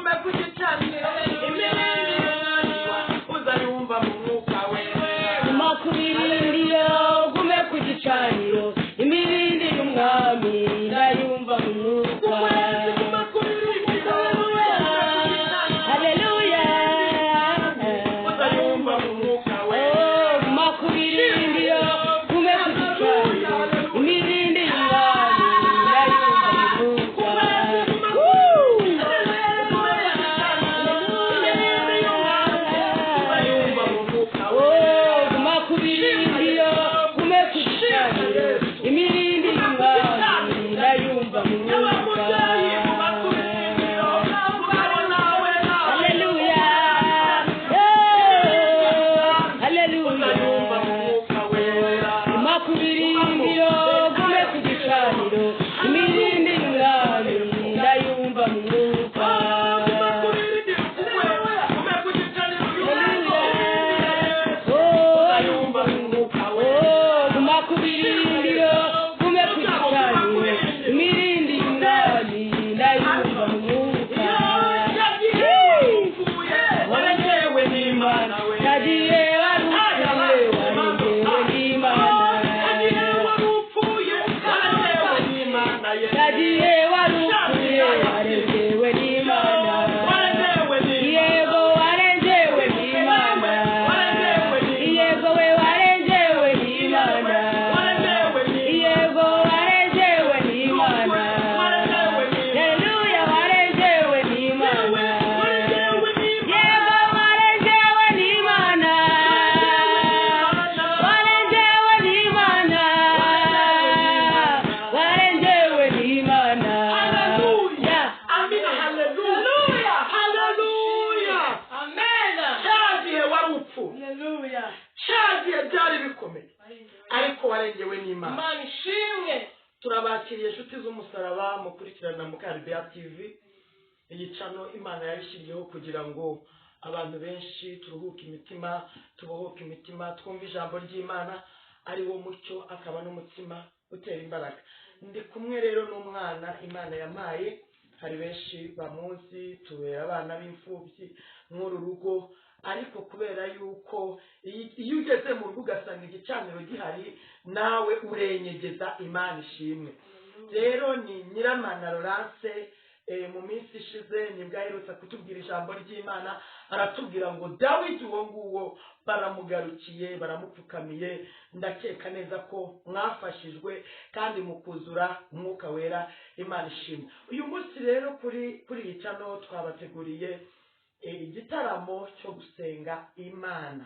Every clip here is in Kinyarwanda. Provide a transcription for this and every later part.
Ugume ku gicaniro, imirindi y'umwami uzayumva mu mwuka wera. Guma ku birindiro, ugume ku gicaniro, imirindi y'umwami ndayumva mu mwuka. Ukwezi guma ku birindiro, Haleluya. uzayumva mu mwuka wera. Oh, guma ku birindiro, ugume ku gicaniro, imirindi y'umwami ndayumva mu mwuka. Woo! Uzayumva mu mwuka wera. Oh, guma ku birindiro, ugume ku gicaniro, imirindi y'umwami ndayumva mu mwuka. Haleluya. Eh, haleluya. Guma ku birindiro, ugume ku gicaniro, imirindi y'umwami ndayumva mu mwuka. Oh, guma ku birindiro, ugume ku gicaniro, imirindi y'umwami ndayumva mu mwuka. Nagiye warupfuye, warengewe n'Imana. Nagiye warupfuye, warengewe n'Imana. Yego warengewe n'Imana. Yego we warengewe n'Imana. Yego warengewe n'Imana. Haleluya, warengewe n'Imana. Yego warengewe n'Imana. Warengewe n'Imana. Warengewe n'Imana. Hallelujah. Yeah. Amina, haleluya, haleluya. Amen. Cya gihe wari upfuye, Haleluya. cya gihe byari bikomeye, ariko warengewe n'Imana. Imana ishimwe. Turabakiriye inshuti z'umusaraba mukurikirana Mukarbeya TV. Iyi channel Imana yayishyiriyeho kugira ngo abantu benshi turuhuke imitima, tubohoke imitima, twumve ijambo ry'Imana ari wo mucyo akaba n'umutsima utera imbaraga. Ndi kumwe rero n'umwana Imana yampaye. Hari benshi bamuzi, tubera abana b'imfubyi mw'uru rugo, ariko kubera yuko iyo ugeze mu rugo ugasanga igicaniro gihari, nawe urenyegeza. Imana ishimwe. Rero ni Nyiramana Laurence. Mu minsi ishize nibwo aherutse kutubwira ijambo ry'Imana, aratubwira ngo Dawidi uwo nguwo baramugarukiye, baramupfukamiye. Ndakeka neza ko mwafashijwe kandi mukuzura Umwuka Wera. Imana ishimwe. Uyu munsi rero kuri iyi channel twabateguriye igitaramo cyo gusenga Imana.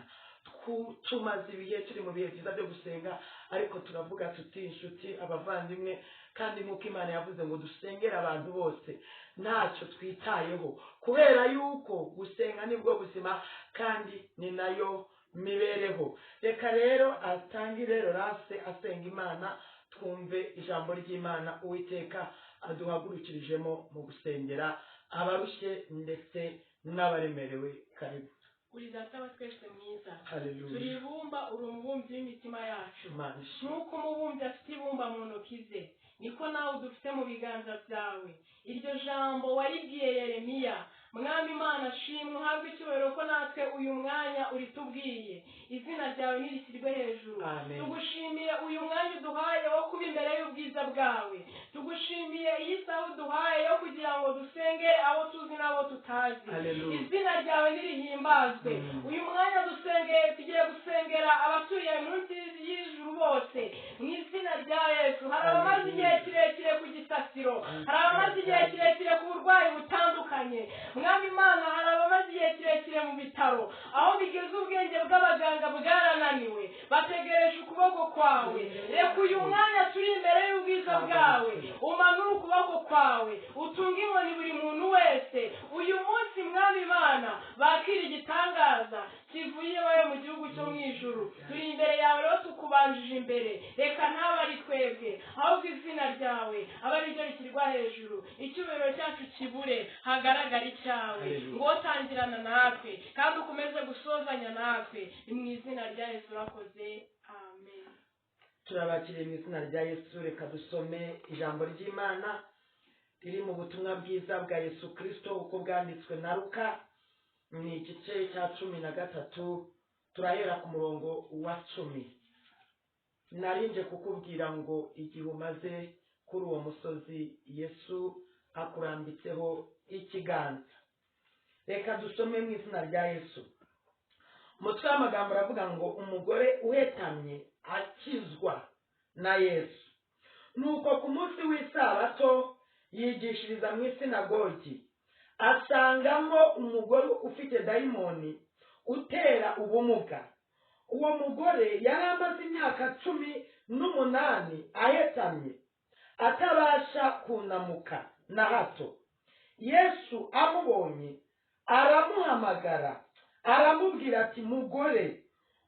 Tumaze ibihe turi mu bihe byiza byo gusenga, ariko turavuga tuti inshuti, abavandimwe, kandi nk'uko Imana yavuze ngo dusengere abantu bose ntacyo twitayeho, kubera yuko gusenga nibwo buzima kandi ni nayo mibereho. Reka rero atangire Laurence asenga Imana, twumve ijambo ry'Imana Uwiteka aduhagurukirijemo mu gusengera abarushye ndetse n'abaremerewe. Karibu. Uri Data wa twese mwiza. Haleluya. Turi ibumba, uri umubumbyi w'imitima yacu. Imana ishimwe. Nk'uko umubumbyi afite ibumba mu ntoki ze, niko nawe udufite mu biganza byawe. Iryo jambo waribwiye Yeremiya. Mwami Imana, shimwe, uhabwe icyubahiro ko natwe uyu mwanya uritubwiye. Izina ryawe nirishyirwe hejuru. Amen. Tugushimiye uyu mwanya uduhaye wo kuba imbere y'ubwiza bwawe. Tugushimiye iyi saha uduhaye yo kugira ngo dusengere abo tuzi n'abo tutazi. Haleluya. Izina ryawe nirihimbazwe. Uyu mwanya dusengeye, tugiye gusengera abatuye munsi y'ijuru bose mu izina rya Yesu. Hari abamaze igihe kirekire ku gisasiro, hari abamaze igihe kirekire ku burwayi butandukanye. Mwami Imana, hari abamaze igihe kirekire mu bitaro, aho bigeze ubwenge bw'abaganga bwarananiwe, bategereje ukuboko kwawe. Reka uyu mwanya turi imbere y'ubwiza bwawe, umanure ukuboko kwawe, utunge inkoni buri muntu wese uyu munsi. Mwami Imana, bakira igitangaza kivuye iwawe mu gihugu cyo mu ijuru. Turi imbere yawe rero, tukubanjije imbere. Reka ntabe ari twebwe, ahubwo izina ryawe abe ari ryo rishyirwa hejuru, icyubahiro cyacu kibure, hagaragara icyawe. Haleluya. Ngo tangirana natwe kandi ukomeze gusozanya natwe. Ni mu izina rya Yesu urakoze, amen. Turabakiriye mu izina rya Yesu. Reka dusome ijambo ry'Imana. riri mu butumwa bwiza bwa Yesu Kristo uko bwanditswe na Luka, ni igice cya 13, turahera ku murongo wa 10. Narinje kukubwira ngo igihe umaze kuri uwo musozi Yesu akurambitseho ikiganza. Reka dusome mu izina rya Yesu. Umutwe w'amagambo uravuga ngo umugore uhetamye akizwa na Yesu. Nuko ku munsi w'isabato yigishiriza mu isinagogi, asangamo umugore ufite dayimoni utera ubumuga. Uwo mugore yari amaze imyaka 18 ahetamye, atabasha kunamuka na hato. Yesu amubonye aramuhamagara, aramubwira ati: mugore,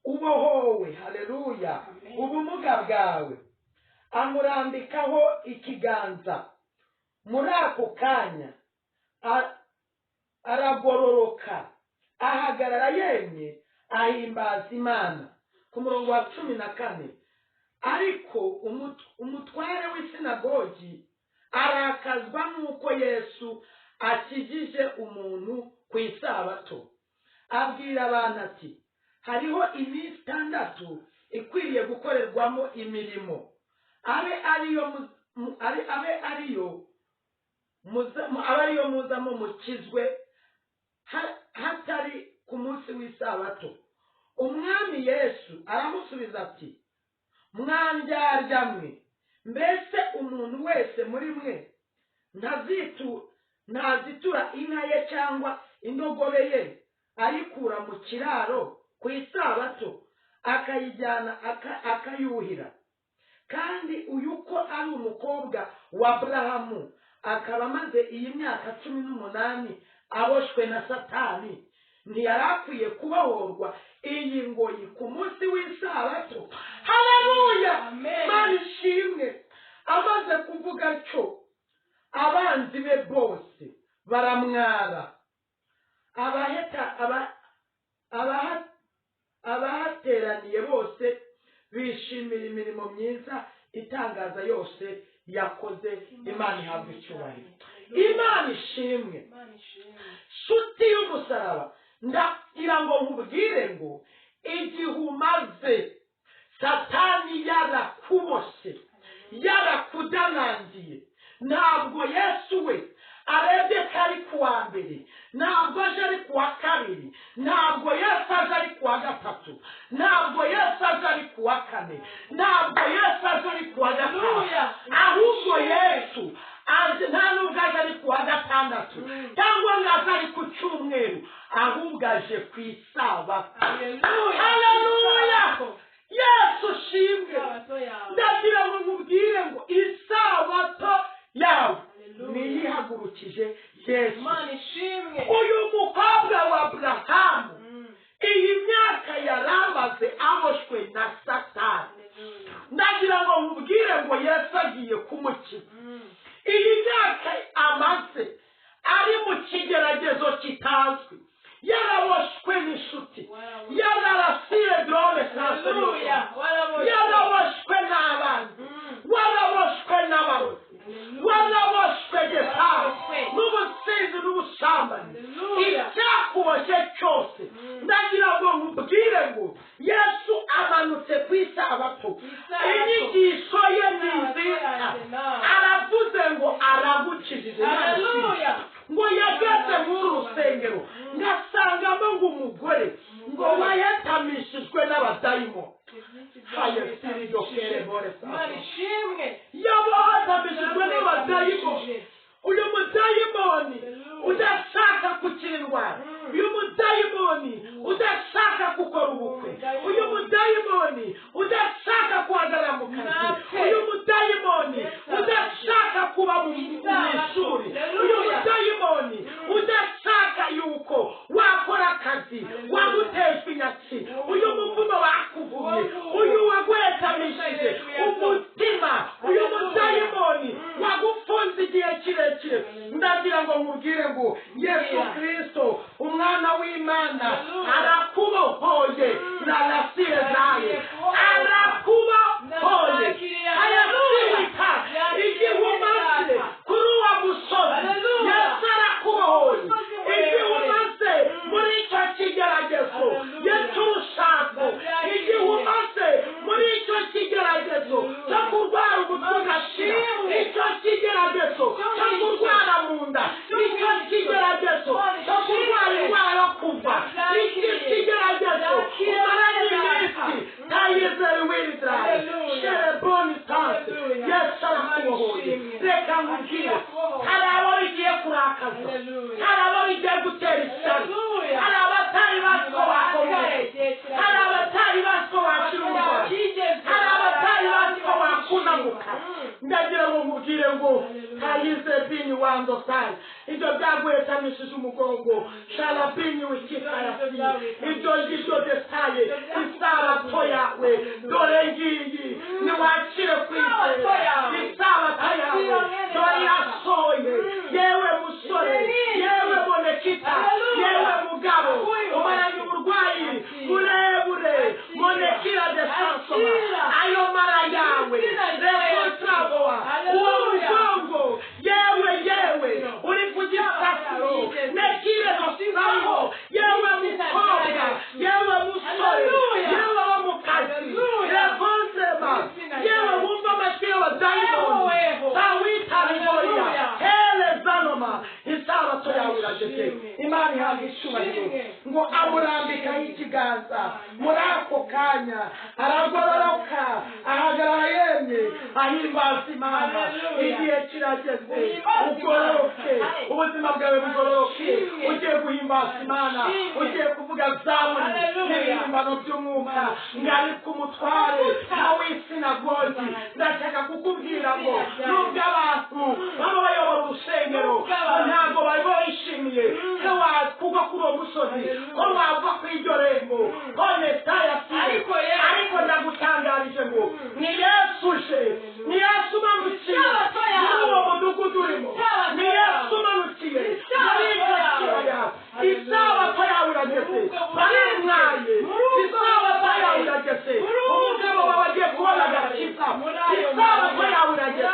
ubohowe, haleluya, ubumuga bwawe. Amurambikaho ikiganza. Muri ako kanya aragororoka, ahagarara yemye, ahimbaza Imana. Ku murongo wa 14, ariko umutware w'isinagogi arakazwa n'uko Yesu akijije umuntu ku isabato. Abwira abantu ati: hariho iminsi 6 ikwiriye gukorerwamo imirimo, abe ariyo muzamo mukizwe, hatari ku munsi w'isabato. Umwami Yesu aramusubiza ati: mwandyarya mwe, mbese umuntu wese muri mwe ntazitura inka ye cyangwa indogobe ye ayikura mu kiraro ku isabato, akayijyana akayuhira? Kandi uyu ko ari umukobwa wa Aburahamu, akaba amaze iyi myaka 18 aboshwe na Satani, ntiyari akwiye kubohorwa iyi ngoyi ku munsi w'isabato? Haleluya, Imana ishimwe. Amaze kuvuga atyo, abanzi be bose baramwara, abahateraniye bose bishimira imirimo myiza itangaza yose yakoze. Imana ihabwa icyubahiro, Imana ishimwe. Nshuti y'umusaraba, ndagira ngo nkubwire ngo igihe umaze Satani yarakuboshye, yarakudanangiye, ntabwo Yesu we arebye ko ari kuwa mbere, ntabwo aje ari kuwa kabiri, ntabwo Yesu aje ari kuwa gatatu, ntabwo Yesu aje ari kuwa kane, ntabwo Yesu aje ari kuwa gatanu, ahubwo Yesu aje nta nubwo aje ari kuwa gatandatu cyangwa ngo aze ari ku cyumweru, ahubwo aje ku isabato. Haleluya, Yesu shimwe. Ndagira ngo nkubwire ngo isabato yawe niyihagurukije Yesu. Uyu mukobwa wa Aburahamu iyi myaka yaramaze aboshwe na Satani. Ndagira ngo nkubwire ngo Yesu agiye kumukiza. Iyi myaka amaze ari mu kigeragezo kitazwi, yaraboshwe n'inshuti, yararasiye drone, yaraboshwe n'abanzi, waraboshwe n'abarozi, waraboshwe getawe n'ubusinzi n'ubusambanyi. Icyakuboshye cyose, ndagira ngo nkubwire ngo Yesu amanutse ku isabato. Inyigisho ye ni nziza, aravuze ngo aragukijije. Ngo yageze muri rusengero ngasangamo ngo umugore ngo wayetamishijwe n'abadayimoni. Yabahatamishijwe n'abadayimoni. Uyu mudayimoni udashaka gukira indwara, uyu mudayimoni udashaka gukora ubukwe, uyu mudayimoni udashaka guhagarara mu kazi, uyu mudayimoni udashaka kuba mu ishuri, uyu mudayimoni udashaka yuko wakora akazi, wagutejwe inyatsi, uyu muvumo bakuvumye, uyu wagwetamishije umutima, uyu mudayimoni wagufunze igihe kirekire. Ndagira ngo nkubwire ngo Yesu Kristo umwana w'Imana arakubohoye, narasiye arakubohoye, arasirika igihe umaze kuri uwo musozi. Ikigeragezo cyo kurwara indwara yo kuva, iki kigeragezo umaranye iminsi, tayizere wiridarayi shereboni tanse, Yesu arakubohoye. Reka nkubwire, hari abo bigiye kurakaza, hari abo bigiye gutera ishyari, hari abatari bazi ko bakomeye, hari abatari bazi ko bakira umurwayi, hari abatari bazi ko bakunamuka. Ndagira ngo nkubwire ngo tayize bini wandosayi, ibyo byaguhetamishije umugongo, sharabini wikikayasi, ibyo ngibyo desaye. Isabato yawe dore ngiyi, niwakire kwizera. Isabato yawe dore irasohoye. Yewe musore, yewe monekita, yewe mugabo umaranye uburwayi burebure, monekira de sansoma, ayo mara yawe rekontraboa, uwo mugongo, yewe yewe uri ku gisasiro, nekire nosaho, yewe mukobwa, yewe musore, yewe wo mu kazi, rekontrema, yewe wumva amajwi y'abadayimoni tawitariboya herezanoma, isabato yawe irageze. Imana ihabwa icyubahiro. Ngo amurambikaho ikiganza, muri ako kanya aragororoka, ahagarara yemye, ahimbaza Imana. Igihe kirageze ugororoke, ubuzima bwawe bugororoke. Ugiye guhimbaza Imana, ugiye kuvuga zaburi n'ibihimbano by'umwuka. Ngari ku mutware w'isinagogi, ndashaka kukubwira ngo nubwo abantu baba bayobora urusengero ntabwo bari bishimiye ko wakugwa kuri uwo musozi, ko wava ku iryo rembo, ko netayasi, ariko ndagutangarije ngo ni Yesu uje, ni Yesu umanukiye muri uwo mudugudu urimo, ni Yesu umanukiye muri icyo kibaya. Isabato yawe irageze, barimwaye. Isabato yawe irageze, umugabo wawe agiye kubona agakiza. Isabato yawe irageze,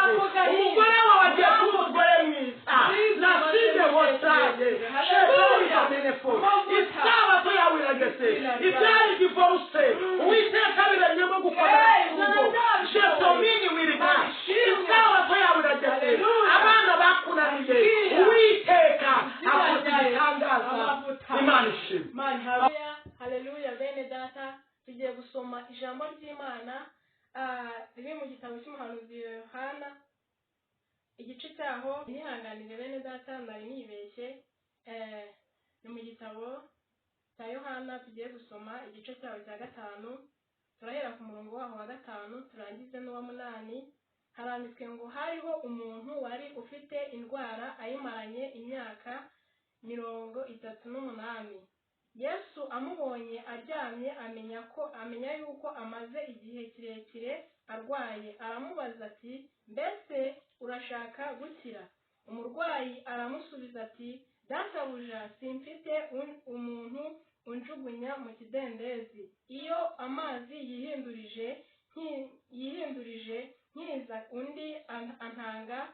umugore wawe agiye kuba umugore mwiza. Nasinde hosaye shebeamenefo. Isabato yawe irageze, ibyari divorce Uwiteka biremyemo gukomera urugo, shetomini wirika. Isabato yawe irageze, abana bakunaniye Uwiteka akoze igitangaza. Imana ishimwe. Haleluya. Bene data, tugiye gusoma ijambo ry'Imana riri mu gitabo cy'umuhanuzi Yohana, igice cyaho. Nihanganire bene data, nari nibeshye. Ni mu gitabo cya Yohana tugiye gusoma igice cyaho cya 5, turahera ku murongo waho wa 5 turangize n'uwa 8. Haranditswe ngo hariho umuntu wari ufite indwara ayimaranye imyaka 38. Yesu amubonye aryamye, amenya yuko amaze igihe kirekire arwaye, aramubaza ati mbese urashaka gukira? Umurwayi aramusubiza ati databuja, simfite umuntu unjugunya mu kidendezi iyo amazi yihindurije nkiza undi antanga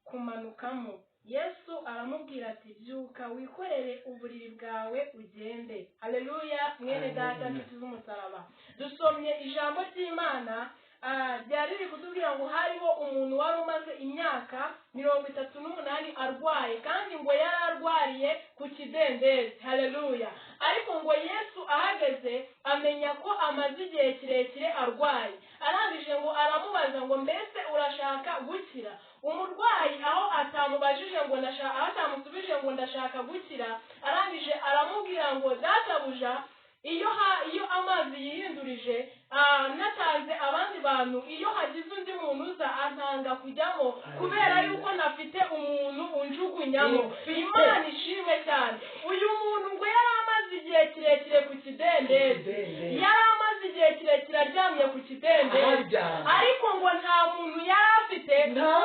kumanukamo. Yesu aramubwira ati byuka wikorere uburiri bwawe ugende. Haleluya. Mwene data, nshuti z'umusaraba, dusomye ijambo ry'Imana ryari riri kutubwira ngo hariho umuntu wari umaze imyaka 38 arwaye, kandi ngo yari arwariye ku kidendezi. Haleluya. Ariko ngo Yesu ahageze amenya ko amaze igihe kirekire arwaye, arangije ngo aramubaza ngo mbese urashaka gukira? Umurwayi aho atamubajije ngo aho atamusubije ngo ndashaka gukira, arangije aramubwira ngo databuja, iyo amazi yihindurije natanze abandi bantu, iyo hagize undi muntu uza antanga kujyamo kubera yuko nafite umuntu unjugunyamo. Imana ishimwe cyane. Uyu muntu ngo yari amaze igihe kirekire ku kidendezi, yari amaze igihe kirekire aryamye ku kidendezi, ariko ngo nta muntu yari afite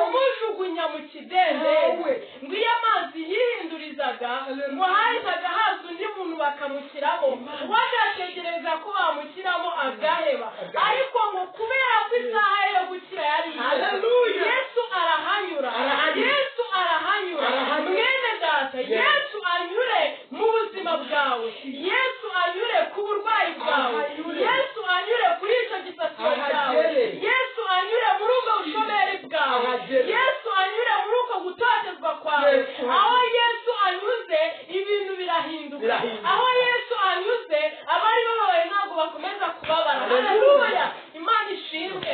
umujugunya mu kidendezi. Ngo iyo amazi yihindurizaga ngo hahitaga haza undi muntu bakamushyiramo, wagategereza ko bamushyiramo agaheba. Ariko ngo kubera ko isaha yo gukira yari igeze, Yesu arahanyura. Yesu arahanyura. Mwene data, Yesu anyure mu buzima bwawe, Yesu anyure ku burwayi bwawe, Yesu anyure kuri icyo gisasiro cyawe, Yesu anyure muri ubwo bushomeri bwawe, Yesu anyure muri uko gutotezwa kwawe. Aho Yesu anyuze Birahinduka. Aho Yesu anyuze, abari bababaye ntabwo bakomeza kubabara. Haleluya, Imana ishimwe.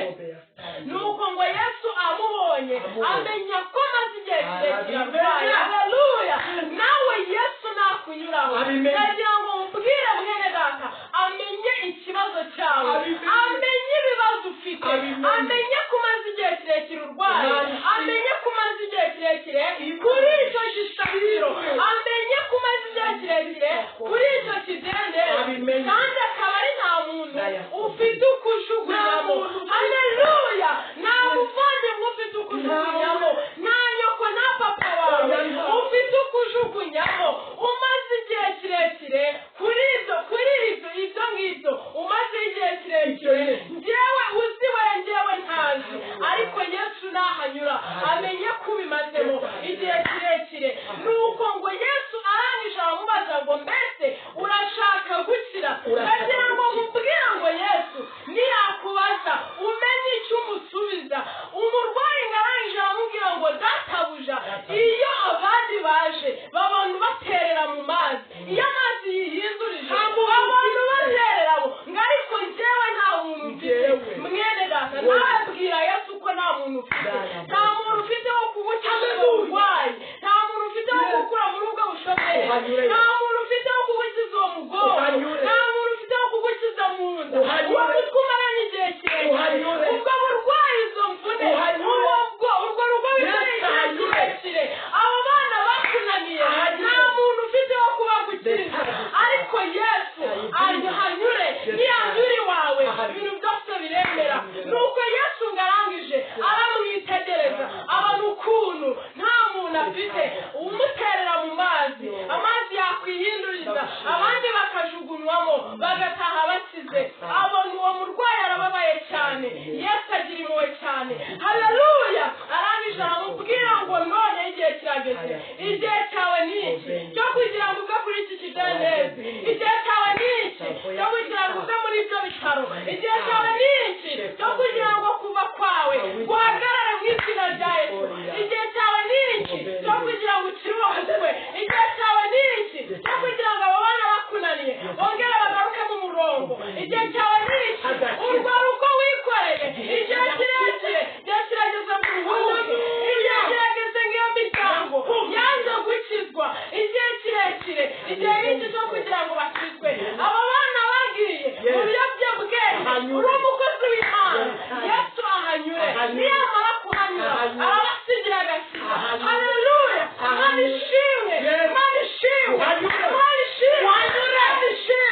Nuko ngo Yesu amubonye amenya ko amaze igihe kirekire arwaye. Haleluya. Nawe Yesu nakunyuraho, ndagira ngo mubwire mwene data, amenye ikibazo cyawe, amenye ibibazo ufite, amenye ko umaze igihe kirekire urwaye, amenye ko umaze igihe kirekire kuri icyo gisasiro, amenye ko umaze igihe kirekire kuri icyo kidendezi, kandi akaba ari nta muntu ufite ukujugunyamo. Haleluya. Nta muvandimwe ufite ukujugunyamo, nta nyoko, nta papa wawe ufite ukujugunyamo. Umaze igihe kirekire kuri ibyo, kuri ibyo ngibyo, umaze igihe kirekire, njyewe uzi we, njyewe ntazi, ariko Yesu nahanyura amenye ko ubimazemo igihe kirekire. Nuko ngo Yesu arangije aramubaza ngo mbese urashaka gukira? Ndagira ngo mubwire ngo Yesu niyakubaza umenye icyo umusubiza. Umurwayi ngo arangije aramubwira ngo databuja, iyo abandi baje babona baterera mu mazi, iyo amazi yihindurije babona batereramo, ngo ariko njyewe nta muntu mfite. Mwene data, nawe bwira Yesu ko nta muntu ufite, nta muntu ufite wo kugukiza uburwayi, nta muntu ufite wo gukura muri ubwo bushomeri, nta muntu ufite wo kugukiza uwo mugongo, nta muntu ufite wo kugukiza mu nda, uwo mutwe umaranye igihe kirekire, ubwo burwayi, izo mvune, urwo rugo wikoreye igihe kirekire, abo bana bakunaniye, nta muntu ufite wo kubagukiza. Ariko Yesu ahanyure, niyanyure iwawe ibintu byose biremera. Nuko Yesu ngo arangije aramwitegereza, abona ukuntu nta muntu afite umuterera mu mazi, amazi yakwihinduriza abandi bakajugunywamo bagataha bakize. Abona uwo murwayi arababaye cyane, Yesu agira impuhwe cyane. Haleluya. Arangije aramubwira ngo none igihe kirageze, igihe cyawe ni iki cyo kugira ngo uve kuri iki kidendezi, igihe cyawe ni iki cyo kugira ngo uve muri ibyo bitaro, igihe cyawe ni iki cyo kugira ngo kuva kwawe guhagarare mu izina rya Yesu, igihe cyawe ni iki cyo kugira ngo ukire uwo mutwe, igihe cyawe ni iki cyo kugira ngo abo bana bakunaniye bongere bagaruke mu murongo, igihe cyawe ni iki urwo rugo wikoreye igihe kirekire, igihe kirageze mu ruhuke, igihe kirageze nk'iyo miryango yanze gukizwa igihe kirekire, igihe ni iki cyo kugira ngo bakizwe. Abo bana bagiye mu biyobyabwenge, uri umukozi w'Imana, Yesu ahanyure, niyamara kuhanyura arabasigira agakiza. Haleluya. Imana ishimwe, Imana ishimwe, Imana ishimwe, Imana ishimwe.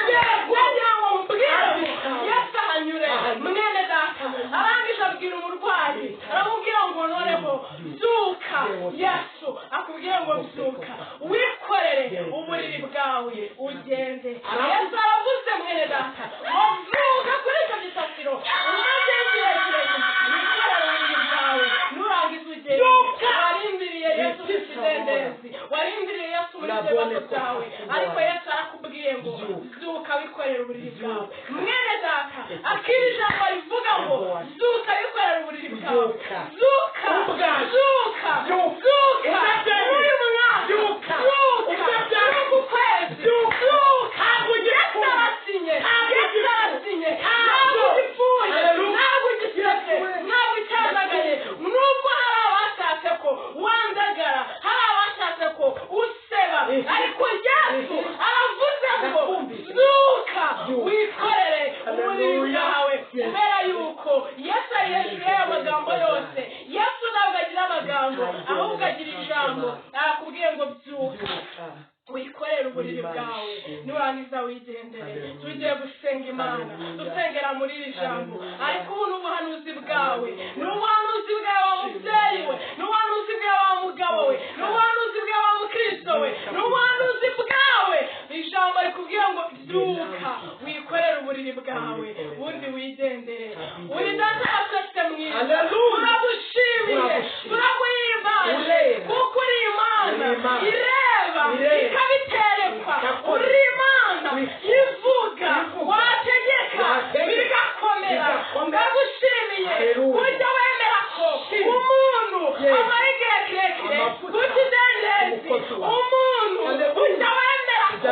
Ndagira ngo mubwire ngo Yesu ahanyure. Mwene data, arangije abwira umurwayi, aramubwira ngo noneho byuka. Yesu akubwira ngo byuka, wikorere uburiri bwawe ugende. Yesu aravuze mwene data ngo byuka kuri icyo gisasiro umaze igihe kirekire, wikorere uburiri bwawe nurangiza ugende. Warindiriye Yesu ku kidendezi, warindiriye Yesu muri ibyo bibazo byawe, ariko Yesu arakubwiye ngo byuka wikorere uburiri bwawe. Mwene data, akiri ijambo rivuga ngo byuka wikorere uburiri bwawe, byuka, byuka, byuka muri mwaka, byuka muri uku kwezi, byuka. Yesu arasinye, Yesu arasinye, ntabwo ugipfuye, ntabwo ugisebye, ntabwo ucyandagaye. Nubwo hari abashatse ko wandagara, hari abashatse ko useba, ariko Yesu aravuze ngo byuka wikorere uburiri bwawe. Kubera yuko Yesu ari hejuru y'ayo magambo yose, Yesu ntabwo agira amagambo, ahubwo agira ijambo. Arakubwiye ngo byuka wikorere uburiri bwawe nurangiza wigendere. Tugiye gusenga Imana, dusengera muri iri jambo. Ariko ubu ni ubuhanuzi bwawe, ni ubuhanuzi bwawe wa mubyeyi we, ni ubuhanuzi bwawe wa mugabo we, ni ubuhanuzi bwawe wa mukristo we, ni ubuhanuzi bwawe. Ijambo rikubwira ngo byuka wikorere uburiri bwawe ubundi wigendere. Uri data wa twese mwiza, turagushimiye, turaguhimbaje, kuko uri Imana ireba ikabiterekwa, uri Imana ivuga, wategeka bigakomera. Ndagushimiye ujya wemera ko umuntu amara igihe kirekire ku kidendezi, umuntu ujya wemera ko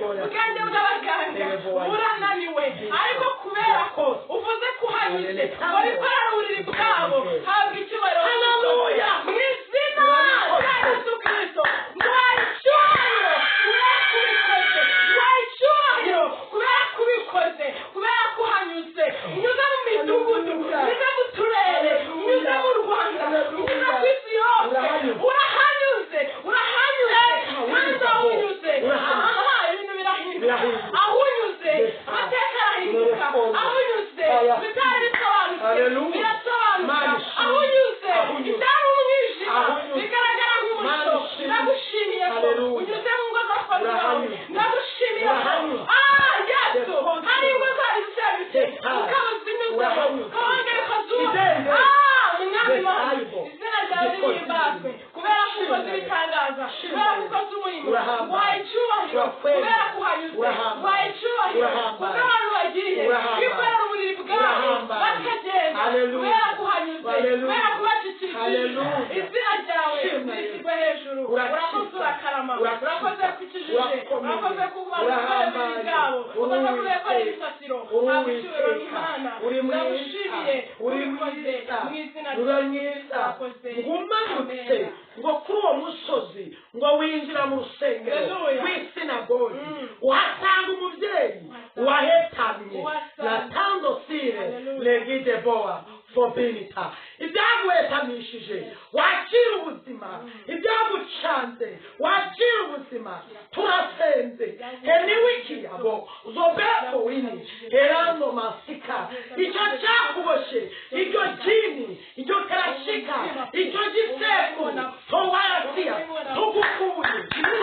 Ubwenge bw'abaganga burananiwe, ariko kubera ko uvuze ko uhanyuze ngo bikorere uburiri bwabo, habwa icyubahiro. Haleluya. Mu izina rya Yesu Kristo, nguhaye icyubahiro kubera ko ubikoze, nguhaye icyubahiro kubera ko ubikoze, kubera ko uhanyuze, unyuze mu midugudu, unyuze mu turere, unyuze mu Rwanda, unyuze ku isi yose, urahanyuze, urahanyuze, kandi aho unyuze, aha ibintu birahinduka, aho unyuze amateka arahinduka, aho unyuze bitari bisobanutse birasobanuka, aho unyuze ibyari umwijima bigaragara nk'umucyo. Ndagushimiye ko unyuze mu ngo za Farizayo, ndagushimiye ko Yesu hari ingo zari ziserutse ukaba uzinyuzeho, ukongera ukazubaka. Mwami Mana, izina ryawe rihimbazwe kubera ko ukoze ibitangaza, kubera ko ukoze umurimo. Nguhaye icyubahiro kubera ko uhanyuze, nguhaye icyubahiro kuko abantu bagiye bikorera uburiri bwabo bakagenda kubera ko uhanyuze, kubera ko ubashyikirije. Izina ryawe rishyirwe hejuru. Urakoze, urakarama, urakoze ko ukijije, urakoze ko ubakorera uburiri bwabo, urakoze ko ubekorera ibisasiro. Ntabwo icyubahiro n'Imana, ndagushimiye ubikoze mu izina Uri rya mwiza. Urakoze. Ngo umanutse ngo kuri uwo musozi, ngo winjira mu rusengero Haleluya. rw'isinagogi, uhasanga umubyeyi wahetamye Uhasanga. latandosire Haleluya. legideboa fobinita. Ibyaguhetamishije wakira ubuzima, ibyagucanze wakira ubuzima. Turasenze heniwikiyabo zobeko wini herando masika, icyo cyakuboshye, icyo jini, icyo karashika, icyo gisekuru towayasiya, tugukuye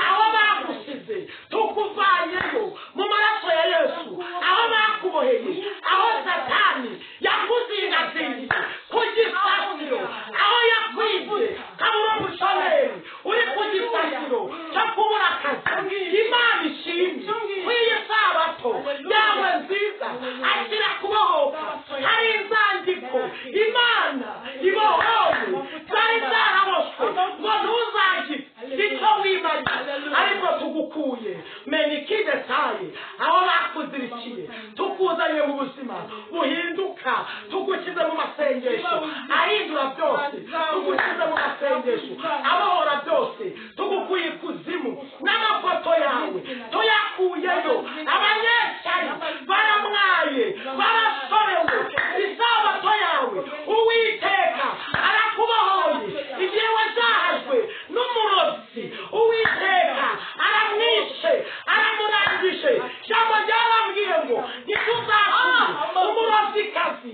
aho bagusize, tukuvanyeyo mu maraso ya Yesu. Aho bakuboheye, aho Satani yakuzingazingiye ku gisasiro, aho yakwibye kabura umushomeri uri ku gisasiro cyo kubura akazi, Imana ishimwe ku iyi sabato yawe nziza, akira kubohoka. Hari inzandiko Imana ibohoye zari zaraboswe ngo ntuzagire icyo wimarira, ariko tugukuye menikidetaye aho bakuzirikiye, tukuzanye mu buzima buhinduka, tugukize mu masengesho ahindura byose, tugukize mu masengesho abohora byose, tugukuye ikuzimu n'amafoto yawe tuyakuyeyo. Abanyeshyari baramwaye, barasorewe. Isabato yawe Uwiteka arakubohoye. Igihe wazahajwe n'umurozi, Uwiteka aramwishe, aramurangije. Ijambo ryarambwiye ngo ntituzakure umurozikazi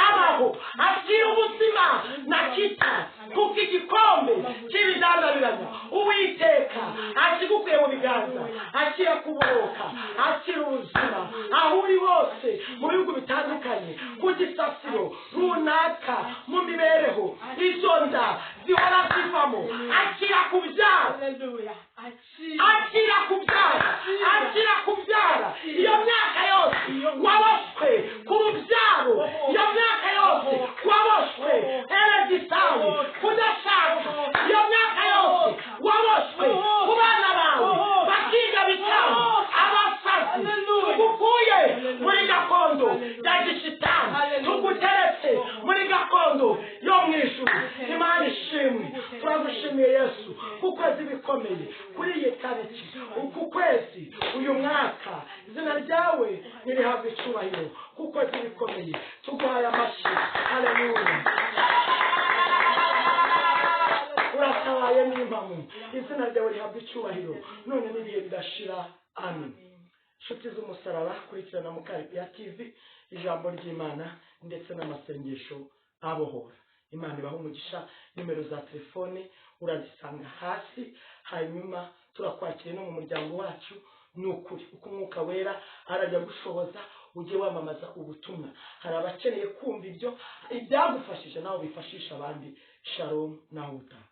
abaho. Akira ubuzima na kita, kuko igikombe cy'ibidandabiranya Uwiteka akigukuye mu biganza. Akira kubohoka, akira ubuzima aho uri hose, mu bihugu bitandukanye, ku gisasiro runaka, mu mibereho izo nda zihora zivamo, akira kubyara. Haleluya. Akira. Akira kubyara, akira kubyara. Iyo myaka yose waboswe ku rubyaro, iyo myaka yose waboswe eregisawi kudashaka, iyo myaka yose waboswe ku bana bawe bakiga bitabo abasazi, tugukuye muri gakondo ya gishitani, tuguteretse muri gakondo yo mu ijuru. Imana ishimwe, turagushimiye Yesu kuko azi ibikomeye kuri iyi tariki, uku kwezi, uyu mwaka. Izina ryawe ntirihabwe icyubahiro kuko azi ibikomeye. Tuguhaye amashyi. Haleluya, uratabaye n'impamo. Izina ryawe rihabwa icyubahiro none n'ibihe bidashira. Amen. Inshuti z'umusaraba, kurikirana Mukaribiya TV, ijambo ry'Imana ndetse n'amasengesho abohora. Imana ibaha umugisha. Nimero za telefone urazisanga hasi, hanyuma turakwakiriye no mu muryango wacu. Ni ukuri, uko Umwuka Wera arajya gushoboza, ujye wamamaza ubutumwa. Hari abakeneye kumva ibyo ibyagufashije, nawe bifashisha abandi. Shalom, nawe utaha.